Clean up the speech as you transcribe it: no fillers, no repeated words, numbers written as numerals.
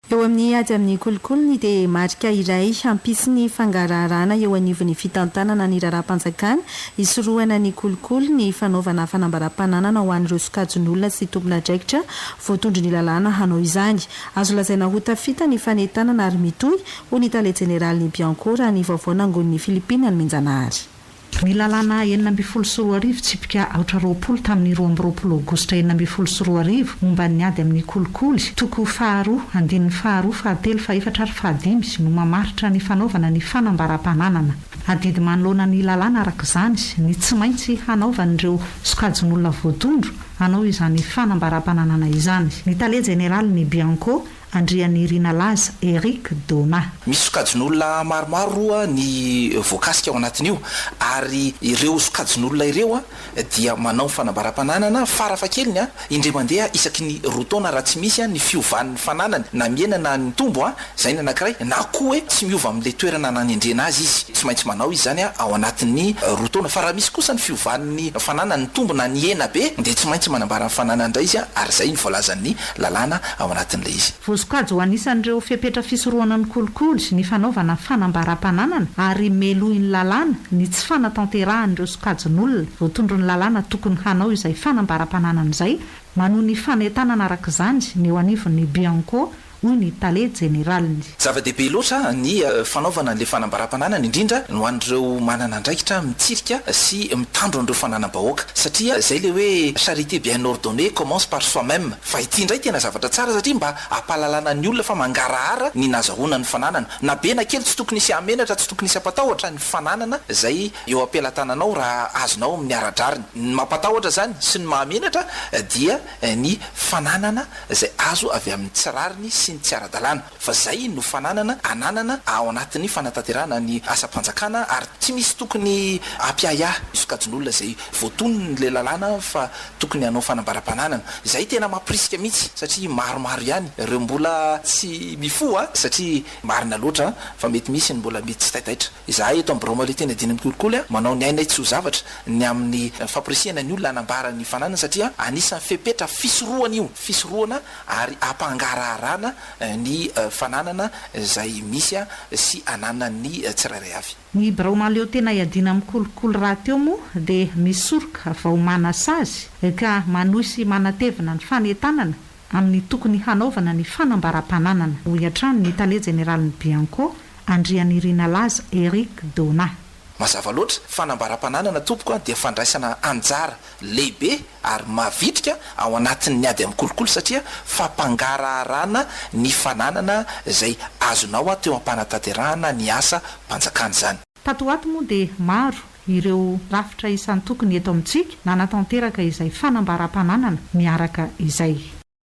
Eo amin'ny ady amin'ny kolikoly ny dia marika iray hampisy ny fangaraharana eo anivon'ny fitantanana ny raharaham-panjakana hisorohana ny kolikoly ny fanaovana fanambaram-pananana ho an'ireo sokajin'olona sy tompon'andraikitra voatondron'ny lalàna hanao izany. Azo lazaina ho tafita ny fanentanana ary mitohy, hoy ny tale jeneralin'ny Bianco raha ny vaovao nangonin'i Philippine Nomenjanahary. Ny lalàna 2016 tsipika aotra 20 tamin'ny 22 aogositra 2016 momba ny ady amin'ny kolikoly, toko faharoa, andininy faharoa, fahatelo, fahefatra ary fahadimy no mamaritra ny fanaovana ny fanambaram-pananana. Adidy manoloana ny lalàna araka izany ny tsy maintsy hanaovan'ireo sokajin'olona voatondro hanao izany fanambaram-pananana izany. Ny tale jeneralin'ny Bianco, Andrianirina Laza Eric Dona. Misy sokajin'olona maromaro roa ny voakasika ao anatin'io ary ireo sokajin'olona ireo dia manao ny fanambaram-pananana farafahakeliny indray mandeha isaky ny roa taona raha tsy misy ny fiovan'ny fananany na mihena na mitombo, izay ny anankiray, na koa hoe tsy miova amin'ilay toerana nanendrena azy izy, tsy maintsy manao izy izany ao anatin'ny roa taona, fa raha misy kosa ny fiovan'ny fananany nitombo na nihena be dia tsy maintsy manambara ny fananany indray izy ary izay no voalazan'ny lalàna ao anatin'ilay izy. Voasokajy ho anisan'ireo fepetra fisorohana ny kolikoly ny fanaovana fanambaram-pananana ary melohin'ny lalàna ny tsy fanatanterahan'ireo sokajin'olona voatondron'ny lalàna tokony hanao izay fanambaram-pananana izay, manohy ny fanentanana araka izany ny eo anivon'ny Bianco, hoy ny tale jeneraliny. Zava-dehibe loatra ny fanaovana an'ilay fanambaram-pananana, indrindra ho an'ireo manana andraikitra mitsirika sy mitandro an'ireo fananam-bahoaka. Satria izay ilay hoe charité bien ordonnée commence par soi-même. Fa ity indray tena zavatra tsara satria mba hampahalalana ny olona fa mangarahara ny nazahoana ny fananana. Na be na kely tsy tokony hisy hahamenatra, tsy tokony hisy hampatahotra ny fananana izay eo am-pelatananao raha azonao amin'ny ara-drariny. Ny mampatahotra izany sy ny mahamenatra dia ny fananana izay azo avy amin'ny tsy rariny sy ny tsy ara-dalàna, fa izay no fananana ananana ao anatin'ny fanatanterahana ny asam-panjakana ary tsy misy tokony hampiahiahy ny sokajin'olona izay voatonon'ilay lalàna fa tokony hanao fanambaram-pananana. Izay tena mampirisika mihitsy satria maromaro ihany ireo mbola tsy mifoha satria marina loatra fa mety misy ny mbola mety tsy taitaitra. Izahay eto amin'ny birao Mahaleo-tena Dina Mikolikoly manao ny ainay tsy ho zavatra ny amin'ny famporisihana ny olona hanambara ny fananany satria anisan'ny fepetra fisorohana io, fisorohana ary hampangaraharana ny fananana izay misy sy ananan'ny tsirairay avy. Ny birao mahaleo-tena iadiana amin'ny kolikoly rahateo moa dia misoroka vao manasazy ka manohy sy manatevina ny fanentanana amin'ny tokony hanaovana ny fanambaram-pananana, hoy hatrany ny tale jeneralin'ny Bianco, Andrianirina Laza Eric Donat. Mazava loatra, fanambaram-pananana tompoko a dia fandraisana anjara lehibe ary mavitrika ao anatin'ny ady amin'ny kolikoly satria fampangaraharana ny fananana izay azonao teo am-panatanterahana ny asa mpanjakana izany. Tato ho ato moa dia maro ireo rafitra isan-tokony eto amintsika nanatanteraka izay fanambaram-pananana miaraka izay.